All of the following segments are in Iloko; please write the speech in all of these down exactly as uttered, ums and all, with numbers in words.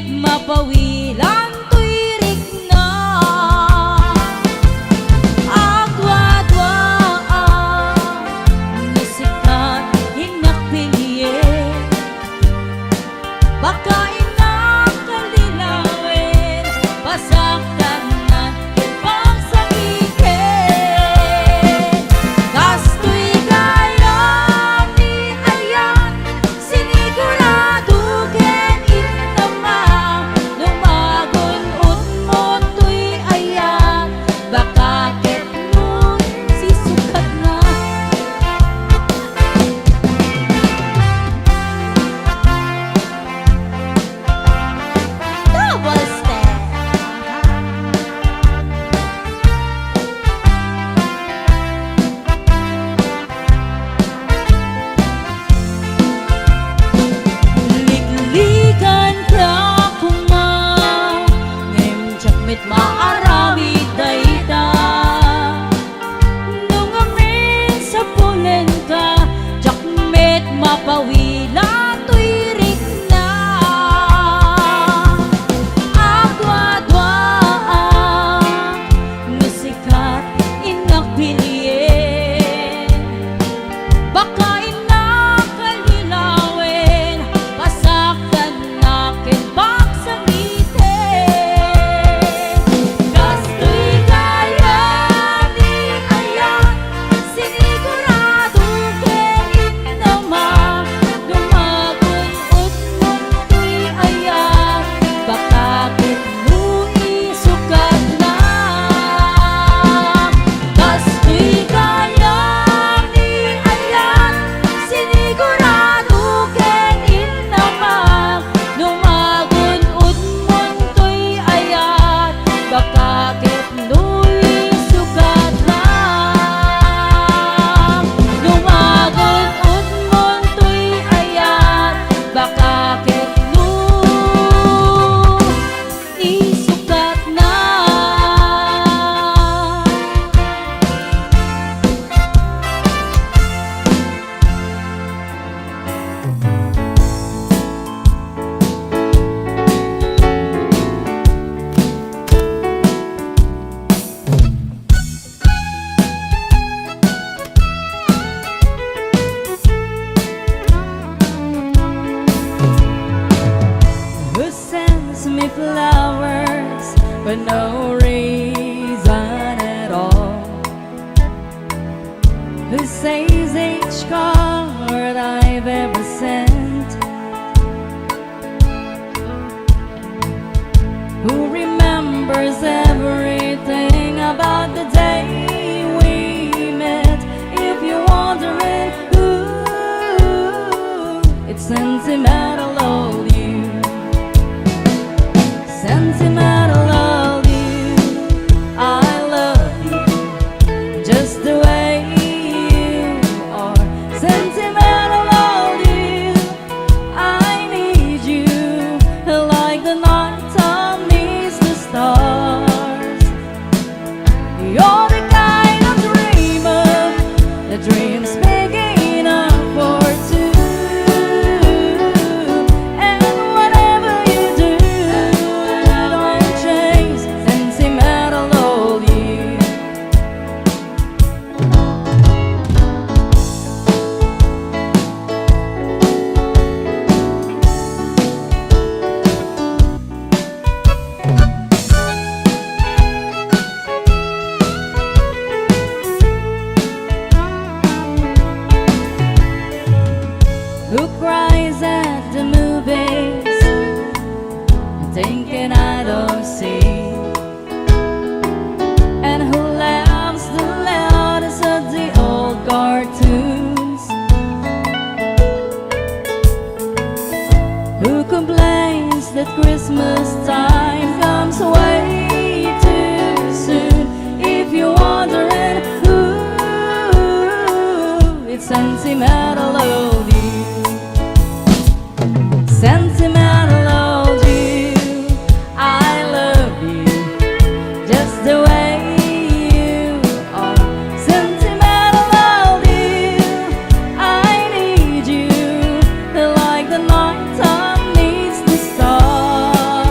Mapawilan toy rikna. Aduaduaak no sika innak pilien. Baka innak kallilawen, pasaktan ken pagsangiten. Kastoy gayam ni Ayan, sinigurado ken innama, no magun-odmon toy Ayan, baka ket no sisukatna. Double step. Liklikan ka koma, ngem diak met maaramid dayta. No ngamin sapulenka, diak met mapawilan toy rikna. Aduaduaak no sika innak pilien. Baka innak kallilawen, pasaktan ken pagsangiten. Kastoy gayam ni Ayan, sinigurado ken innama, no magun-odmon toy Ayan, baka ket no isukatna. Kastoy gayam ni Ayan, sinigurado ken innama, no magun-odmon toy Ayan, baka ket no isukatna. No magun-odmon toy Ayan, baka ket no isukatna. Who sends me flowers for no reason at all? Who says each card I've ever sent? Who remembers everything about the day we met? If you're wondering who, it's sentimental old you. Sentimental old you. I love you just the way you are. Sentimental old you. I need you like the nighttime needs the stars. You're the kind of dreamer that dreams big enough for two. And whatever you do, don't change sentimental old you. Who cries at the movies, thinking I don't see? And who laughs the loudest at the old cartoons? Who complains that Christmas time comes way too soon? If you're wondering who, it's sentimental old you. Sentimental old you, I love you just the way you are. Sentimental old you, I need you like the nighttime needs the stars.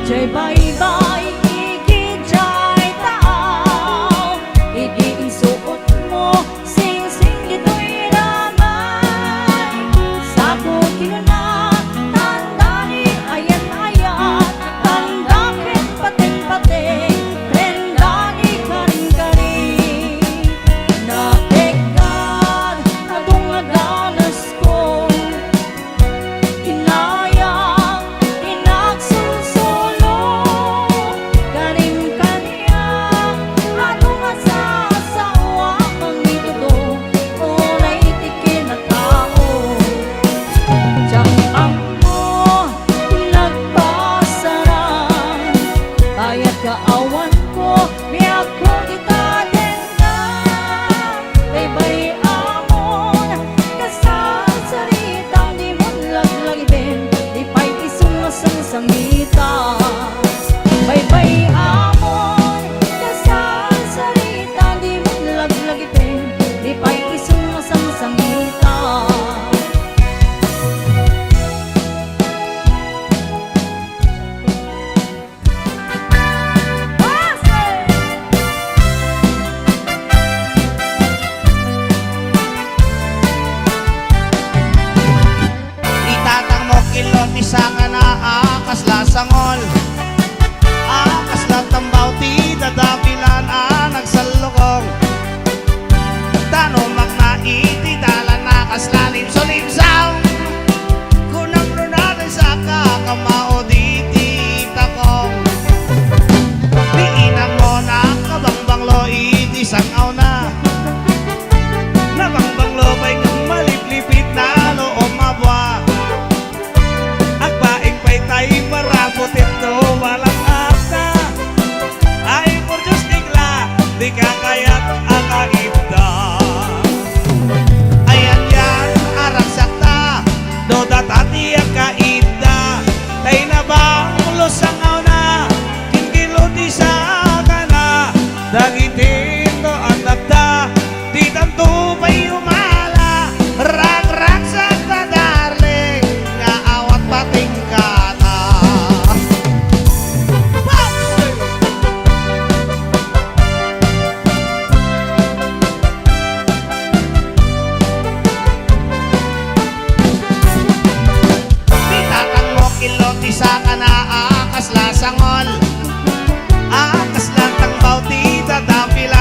Jay baybay, ikidiay taaw, idi insuot mo, singsing ditoy damay. Sako kinuna, tanda ni ayan-ayan, tanda ken pateng-pateng, prenda ni karing-karing. Natekkad, adu nga danesko, kinayang inagsulsulo, karim kaniak, adu nga sasaoak mangitudo, uray ti kinatao. Diak ammo ti nagpasaran, kayat nga awanko, biagko ti kadenda. Baybay-amon, kasarsaritam, dimon laglagipem, di pay isu nga sangsangita. Baybay-amon, kasarsaritam, dimon laglagipem, di pay isu nga sangsangita. Itatangmo kilo ti sakana a kasla sangol, a kasla tambaw ti dadapilan a nagsallukong. Tano makna iti dalan a kasla limso-limsaw. Kunam no narisaka kamao diti takong. Ni inammo nakabangbanglo iti sangawna. Nabangbanglo pay ngem maliplipit na loom a bua. Agbaing pay tay paraputitto balang akta. Ay, por Dios, tikla, di kakayat a kaidda. Ayan-yan a ragsakta, no data ti agkaidda, tay nabanglo sangawna, ken kilo ti sakana, dagiti no annakta, ditanto pay umala, ragragsak ta, darling, nga awan patingkana. Ti tatangmo kilo ti sakana a kasla sangol, a kasla tambaw ti dadapil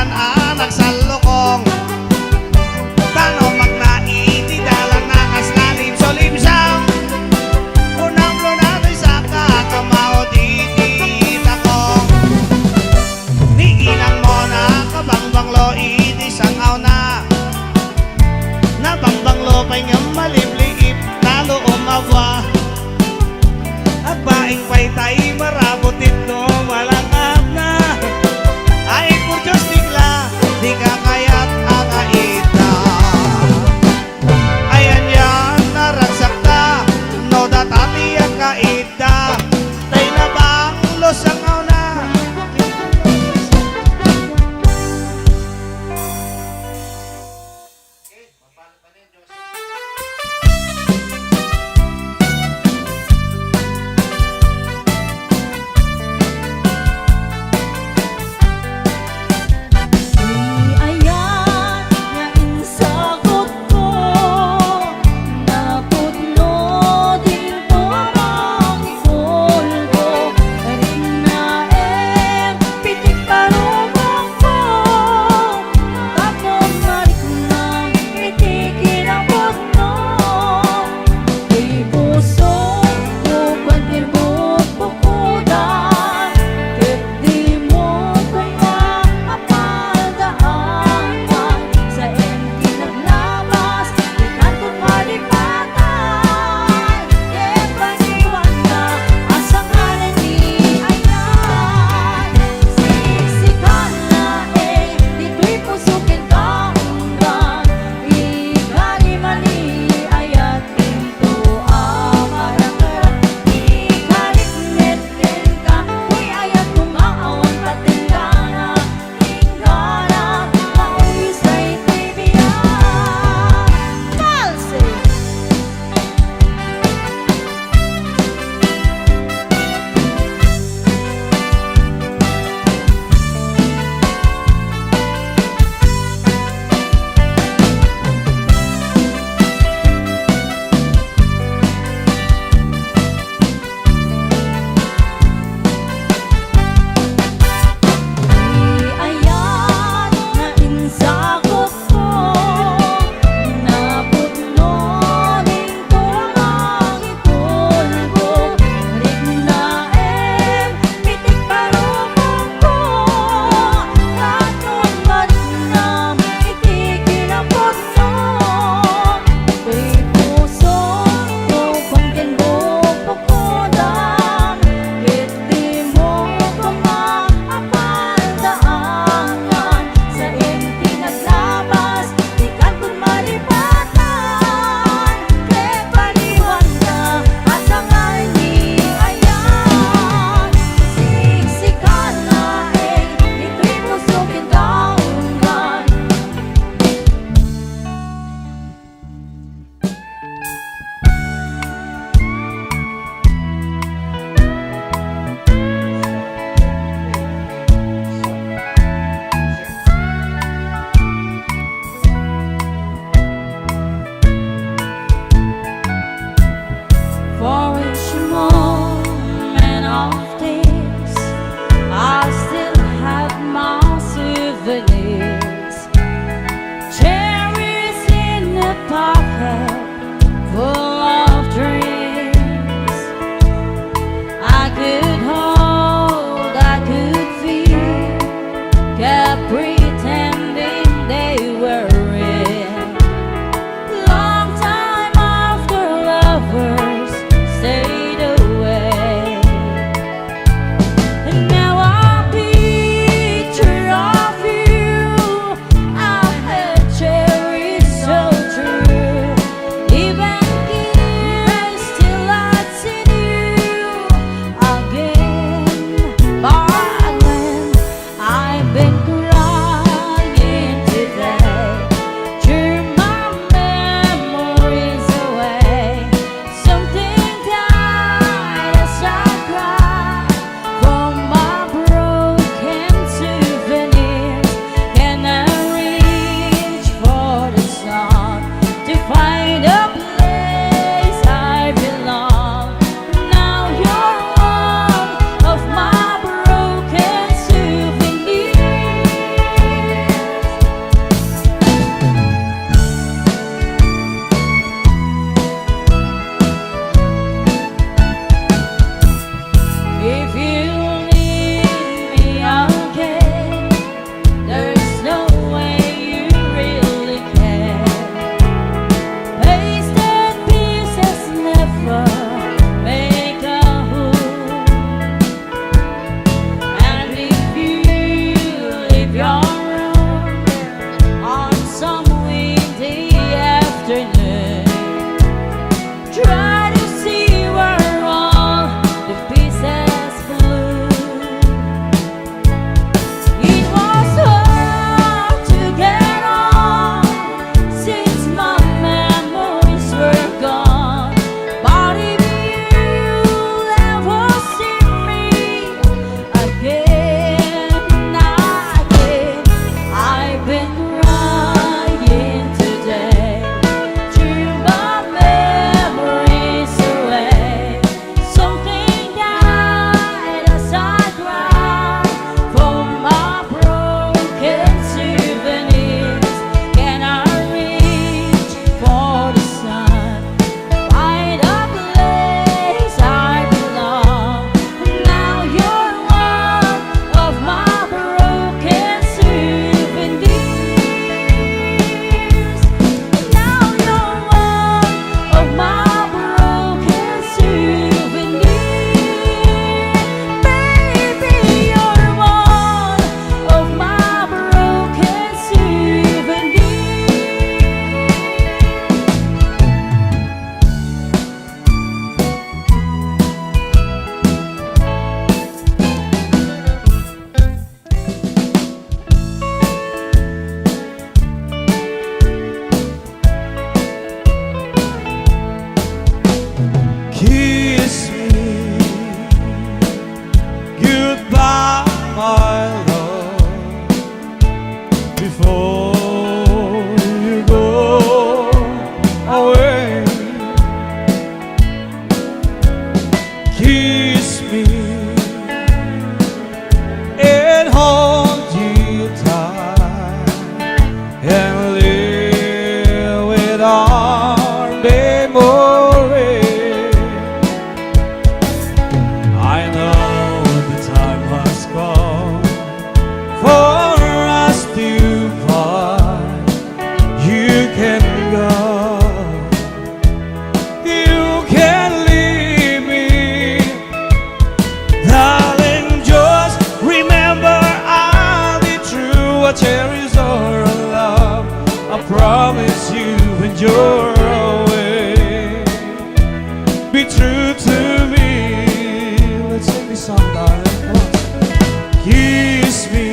Kiss me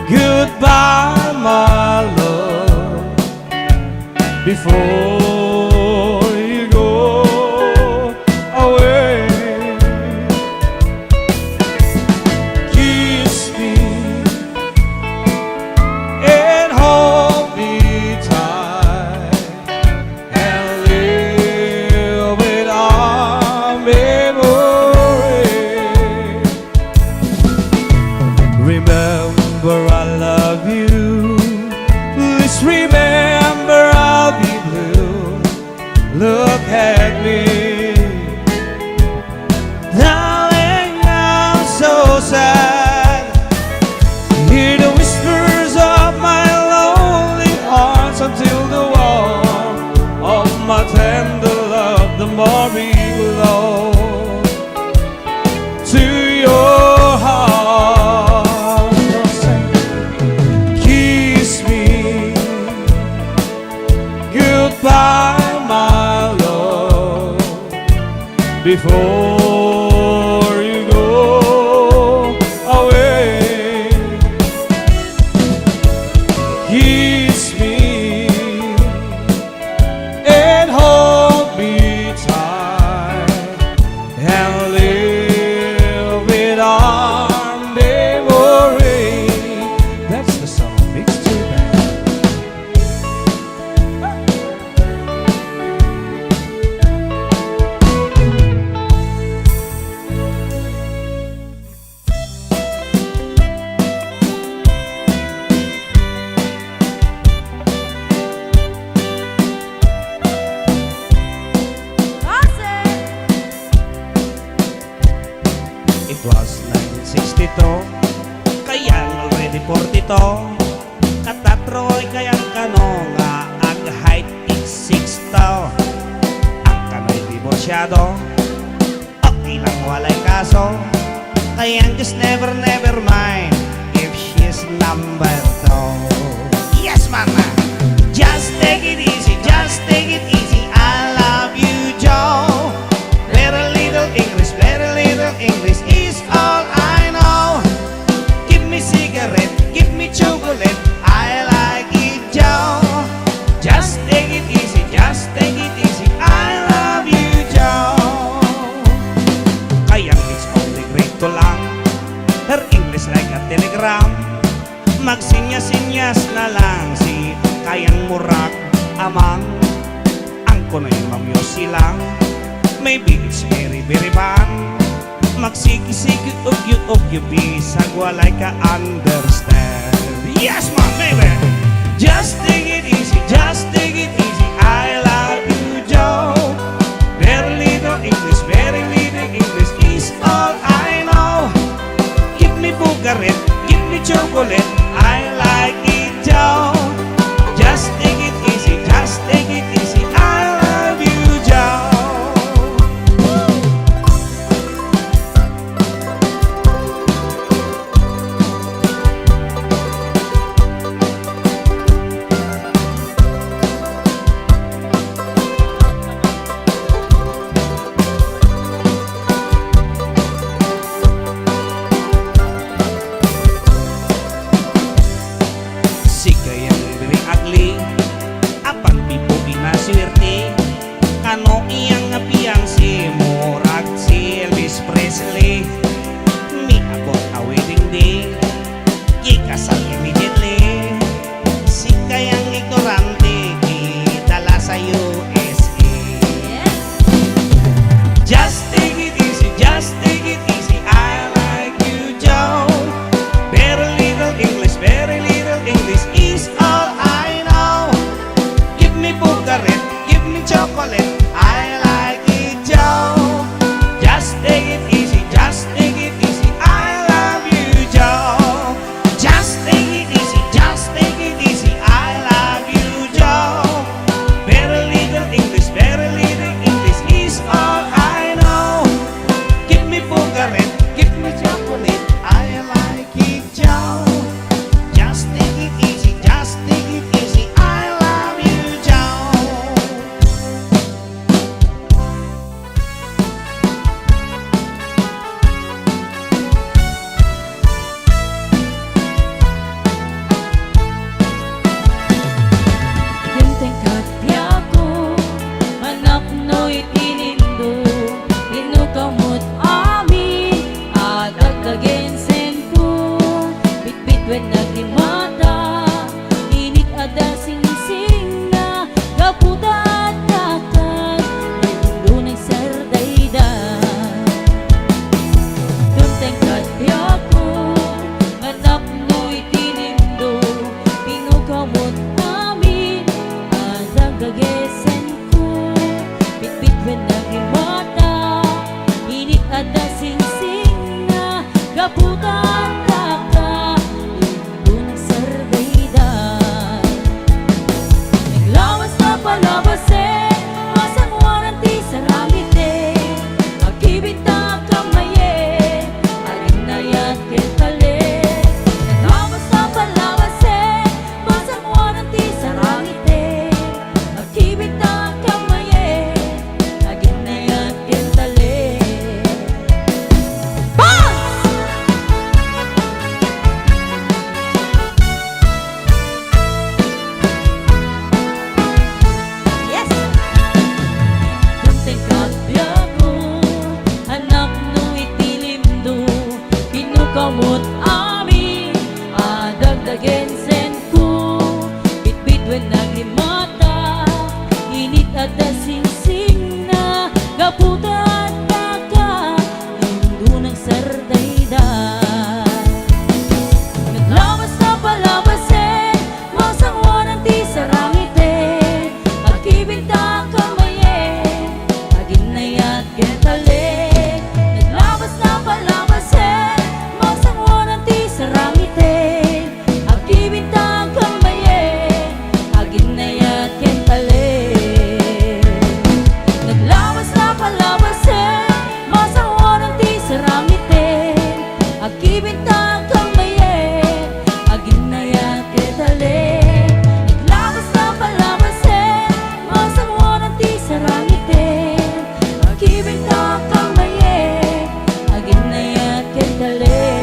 goodbye, my love, before you go away. Kiss me and hold me tight and live with our memory. Remember I love you. Please remember I'll be blue. Look at me. Darling, I'm so sad. Hear the whispers of my lonely heart until the warmth of my tender love, the more belong to your heart. Kiss me goodbye, my love, before you go away. Kiss me and hold me tight and live with our memory. That's the song, Mixture Band. It was nineteen sixty-two, kayang already forty-two. Katatro ay kayang kano nga ag-height six two. Ang kano'y diborsyado, okay lang, walay kaso. Kayang just never, never mind if she's number two. Yes, mama. Just take it easy, just take it easy. I love you, Joe. Very little English, very little English is all I know. Give me cigarette, give me chocolate. I like it, Joe. Just take it easy, just take it easy. I love you, Joe. Kayang it's only grade two lang. Her English like a telegram. Magsinyas-sinyas na lang si kayang murag amang. Ang kuno'y mamyosi lang. Maybe it's very, very fun. Magsigi-sigi, ugyo-ugyo, bisag walay ka understand. Yes, my baby! Just take it easy, just take it easy. I love you, Joe. Very little English, very little English is all I know. Give me bugaret, give me chocolate. I like it, Joe. Just take it easy, just take it easy. I love you, Joe. Sika yang diri agli, apan bibo inaswerte. Kano iyang nga fiancé, murag si Elvis Presley. Miabot a wedding day, ikasal immediately. Sika yang ignorante, idala sa U S A. Just take it easy, just take it easy. I like you, Joe. Very little English, very little English is all I know. Give me bugaret, give me chocolate. I like it, Joe. Just take it easy, just take it easy. I love you, Joe. Just take it easy, just take it easy. I love you, Joe. Very little English, very little English is all I know. Give me bugaret, give me chocolate. I like it, Joe. Just take it easy, just take it easy. I love you, Joe. Aputan dakta, indun agsardayday. Naglawas na palabasen, masangoanan ti sarangiten. Agkibinta kamayen, aginnayat ken talek. Naglawas na palabasen, masangoanan ti sarangiten. Agkibinta kamayen, aginnayat ken talek. Boss! Yes! Dumteng kabiago, anak no iti limdo, kinnukamot amin a dagdagen senko. Bitbit wen nagrimata, init adda singsingna, gapu ta adda ka, indun agsardayday. Naglawas na palabasen, masangoanan ti sarangiten, agkibinta kamayen, aginnayat ken talek. Naglawas na palabasen, masangoanan ti sarangiten, agkibinta kamayen, aginnayat ken talek. Naglawas na palabasen, masangoanan ti sarangiten, agkibinta kamayen, aginnayat ken talek. Naglawas na palabasen, masangoanan ti sarangiten, agkibinta kamayen, aginnayat ken talek.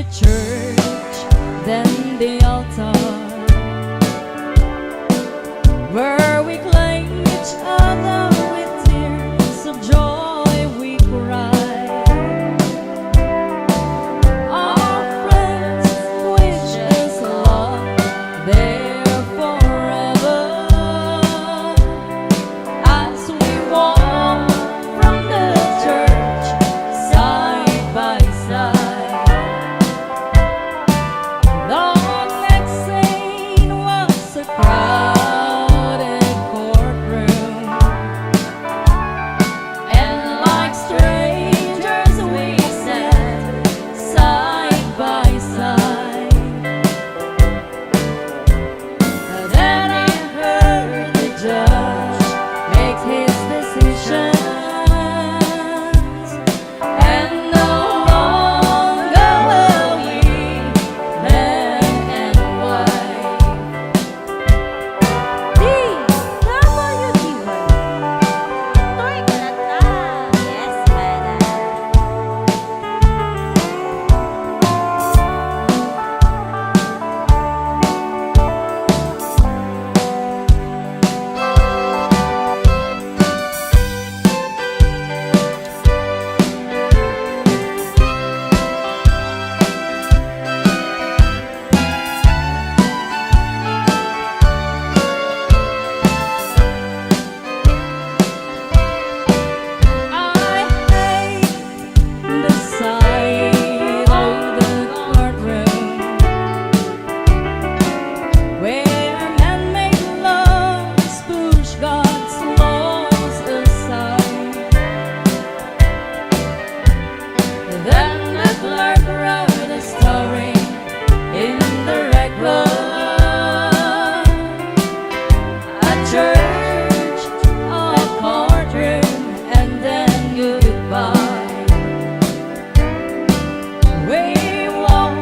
Church, then the altar, where we claim each other with tears of joy we cry. Our friends wish us luck there forever. As we walk from the church side by side, the next scene was a crowded courtroom, and like strangers we sat side by side. Then I heard the judge make his decisions, and no longer were we man and wife. D W T Y. Toy ka na ta. Yes, madam. I hate the sight of the courtroom, where man-made laws push God's laws aside. Then the clerk wrote a story in the record. A church, a courtroom, and then goodbye. We walk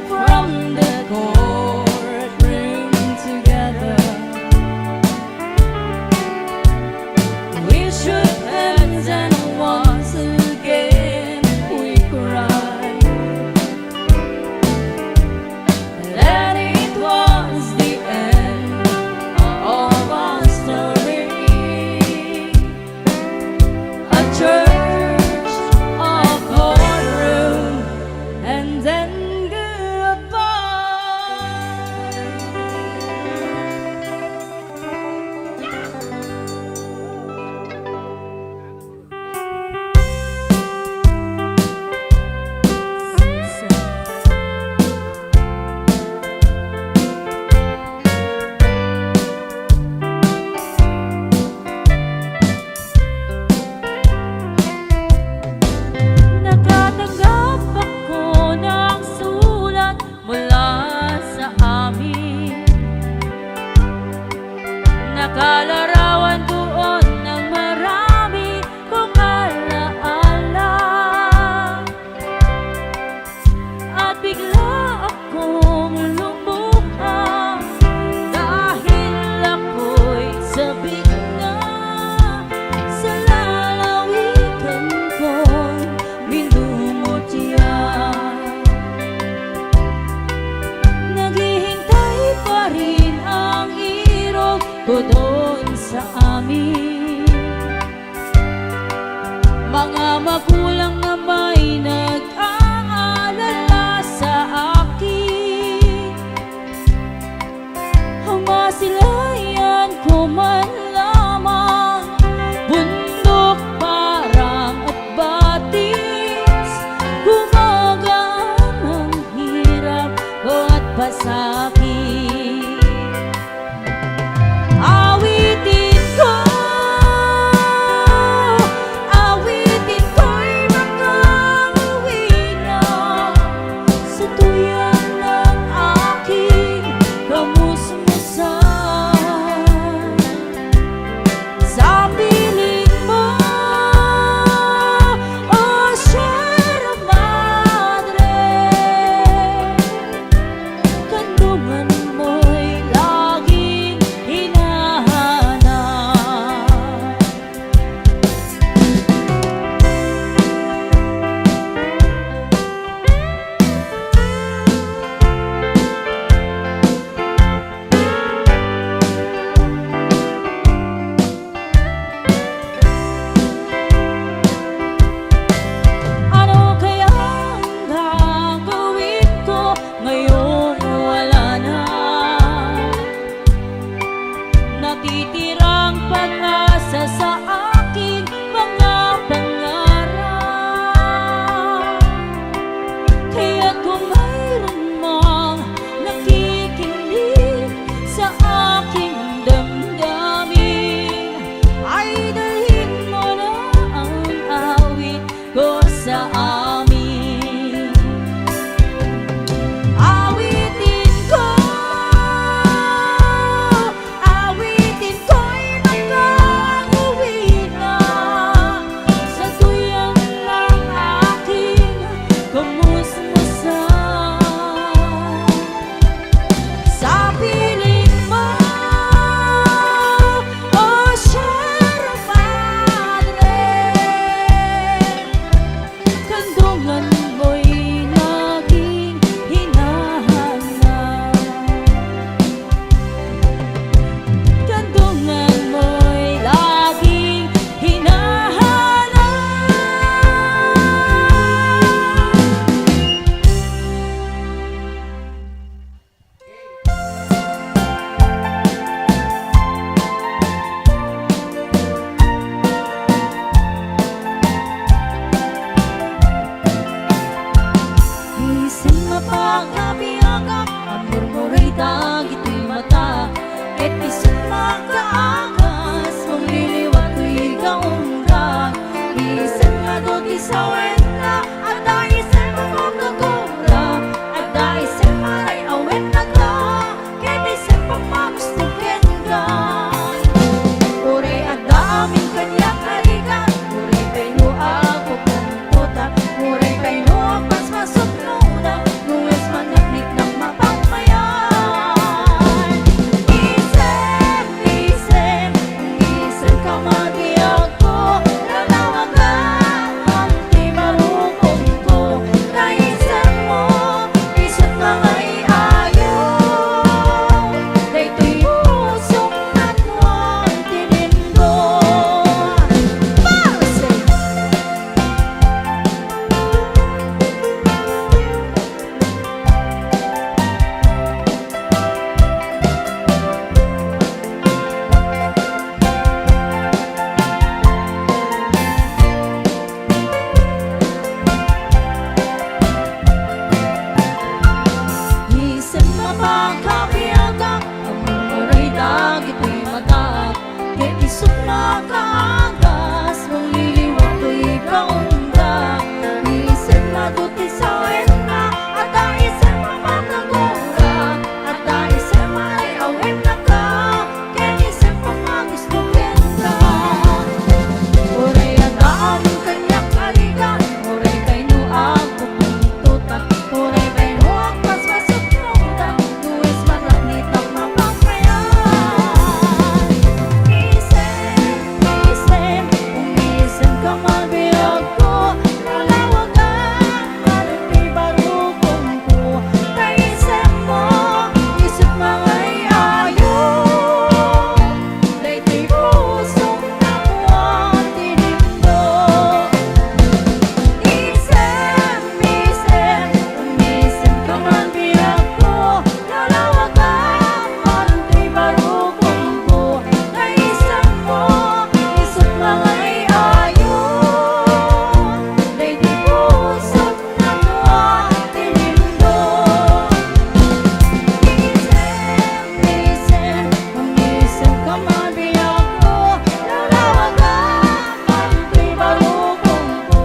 from the courtroom together. We shook hands and once again we cried. Then it was the end of our story. A church, a courtroom, and then goodbye. Nakatanggap ako ng sulat mula sa amin. Nakalarawan doon ng marami kong alaala. At bigla akong lumuha dahil ako'y sabik na sa lalawigan kong minumutya. Naghihintay pa rin ang irog ko doon sa amin. Mga magulang na may nag-aalala sa akin. Masilayan ko man lamang bundok, parang at batis, gumagaan ang hirap ko at pasakit. Awitin ko, awitin ko'y makauwi na sa tuyan ng aking kamusmusan. Sa piling mo, oh Sierra Madre, kanda sawenna, adda isem a pagkagura, adda isem a ray-awen a ka, ket isem a pagmagustor kenka. Uray adda amin kaniak a rigat, uray kayno a kukuntota, uray kayno a paspasunnoda, no isem a nakniknak mapagmayat. Isem, isem, isem ka man biagko, lalawagan ti barukongko. Kaisemmo, isut' nga ay-ayo, daytoy pusok nanuan ti lindo. Mercy! Isem a pagkabiagak, ammom uray dagiti mataak, ket isut' makaagas, mangliliwat toy kaunda. Isem a adu ti sawenna, adda isem a pagkagura, adda isem a ray-awen a ka, ket isem a pagmagustor kenka. Uray adda amin kaniak a rigat, uray kayno a kukuntota, uray kayno a paspasunnoda, no isem a nakniknak mapagmayat. Isem, isem, umisem ka man biagko, lalawagan ti barukongko, kaisemmo, isut' nga ay-ayo, daytoy pusok nanuan ti lindo. Isem, isem, umisem ka man biagko, lalawagan ti barukongko, kaisemmo, isut' nga ay-ayo, daytoy pusok nanuan ti lindo. Isem, isem, umisem ka man biagko, lalawagan ti barukongko,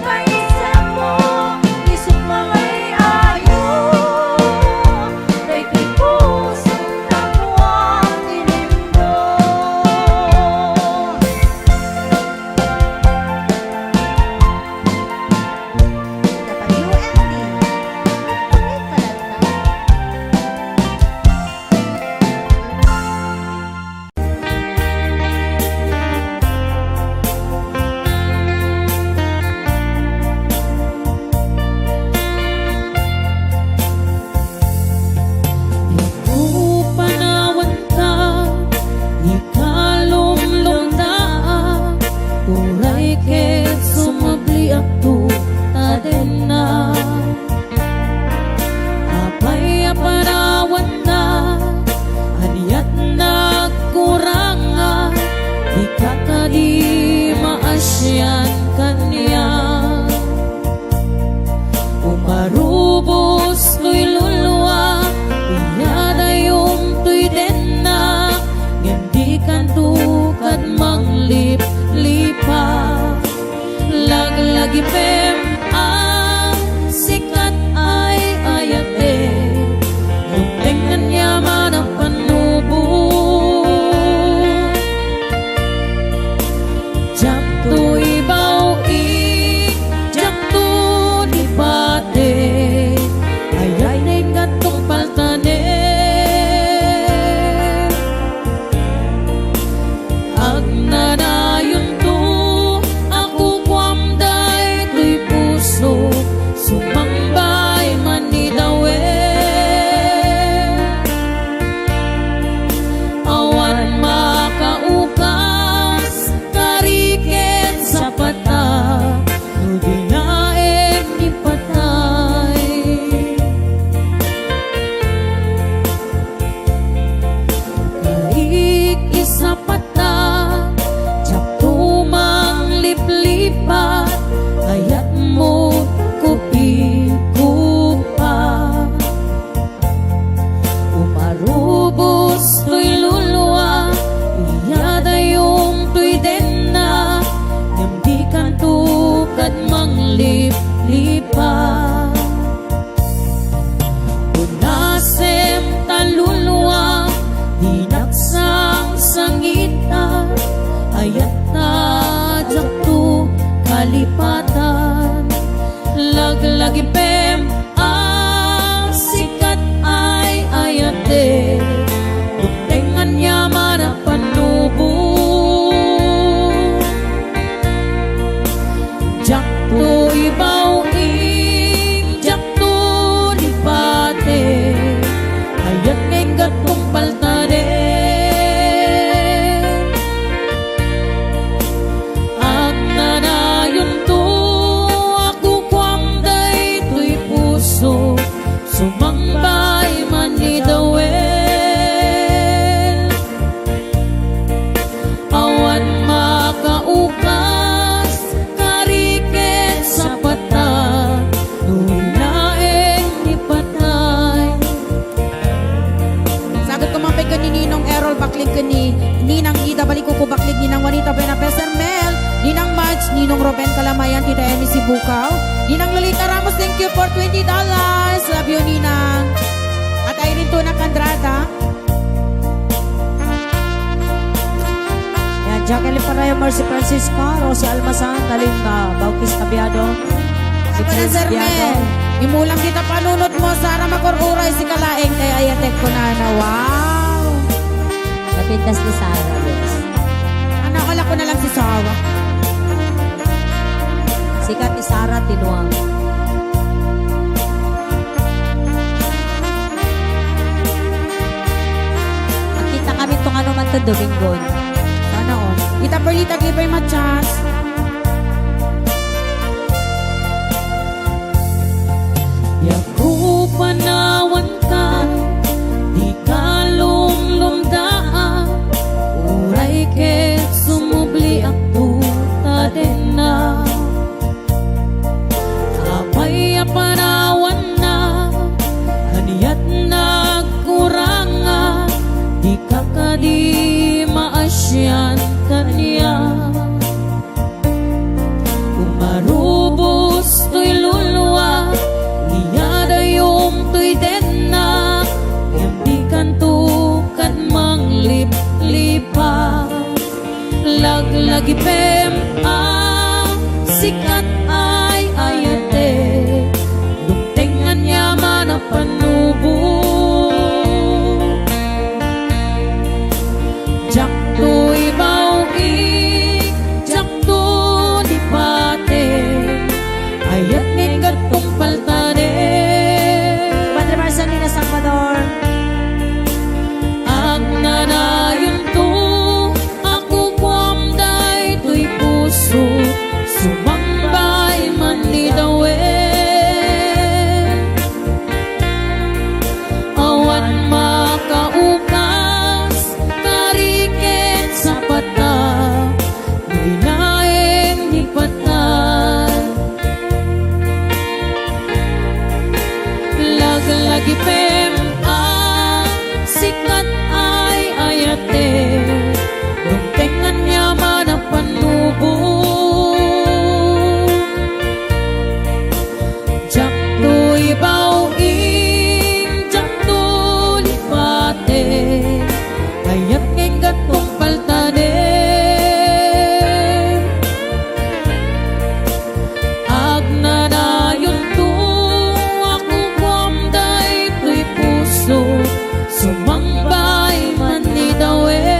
kaisemmo, isut' nga ay-ayo, daytoy pusok nanuan ti lindo. Iku panawanta, ikalumlumta, uray ket sumabliakto ta denna. Apay a panawanna, aniat nagkuranga, dika kadi maasian kaniak. Umarubos toy lulua, iyadayom toy denna, ngem dikanto kad mangliplipa. Laglagipem a sikat ay ayatek, dumteng aniaman a pannubo. Diakto ibaw-ik, diakto ibatek, ayatek nga tungpaltanem. Agnanayonto a kukuam daytoy liplipat. Unasem ta luluam, dinak sangsangitan, ayat ta diakto kalipatan. Laglagipem a sikat ay ayatek, dumteng aniaman a pannubo. Diakto ibaw-ing, diakto lipatek, ayat nga inggattong paltaden. Agnanayonto a kukuam daytoy puso, sumangbay man ni Dawel. Awan makaukas, kari ket sapata, no laeng ni patay. Sagut ko man pay ken ni Ninong Errol Bakling ken ni Ninang Ida Balikuko Bakling, Ninang Juanita Buena Becermel, Ninang Madge, Ninong Ruben Kalamayan, Tita Emmy Sibukaw, Ninang Lolita Ramos, thank you for twenty dollars. Love you, Ninang. At Irene Tuna Candrada. Yan, Jacqueline Paraya, Mercy Francisco, Rosie Almasan, Nalinda Bautista Biado, Ako na, Sir Biado. Mel. Imulang kita panunot mo, Sara Makur-uray, sika laeng, kay ayatek ko na na. Wow! Napintas ni Sara, yes. Anak, wala ko na lang si Sara. Sikat ni Sara, tinuang. Makita kami tong ano man to, Domingon. Sana all. Ita Perlita, give her my chance. Diak panawanka, dika lumlumdaan, uray ket sumubliak to ta denna. Apay a panawanna, aniat nagkuranga, dika kadi maasian kaniak. Umarubos toy luluak, iyadayom toy dennak, ngem dikanto kad mangliplipat. Laglagipem a sikat ay ayatek, dumteng aniaman a pannubo. Diakto ibaw-ing, diakto lipaten, ayat nga inggattong paltaden. Padre Marcelino Salvador. Agnanayonto a kukuam daytoy puso, sumangbay man ni Dawe. Awan makaukas, kari ket sapata, no di laeng ni patay. Laglagipem a sikat ay ayate, dumteng aniaman a pannubo. Diakto ibaw-ing, diakto lipaten, ayat nga inggattong paltaden. Agnanayonto a kukuam daytoy puso, sumangbay man ni Dawe.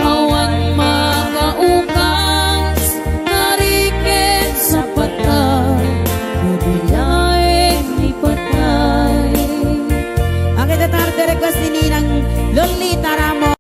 Awan makaukas, kari ket sapata, no di laeng ni patay. Akin a tarde request ni Ninang Lolita Ramos.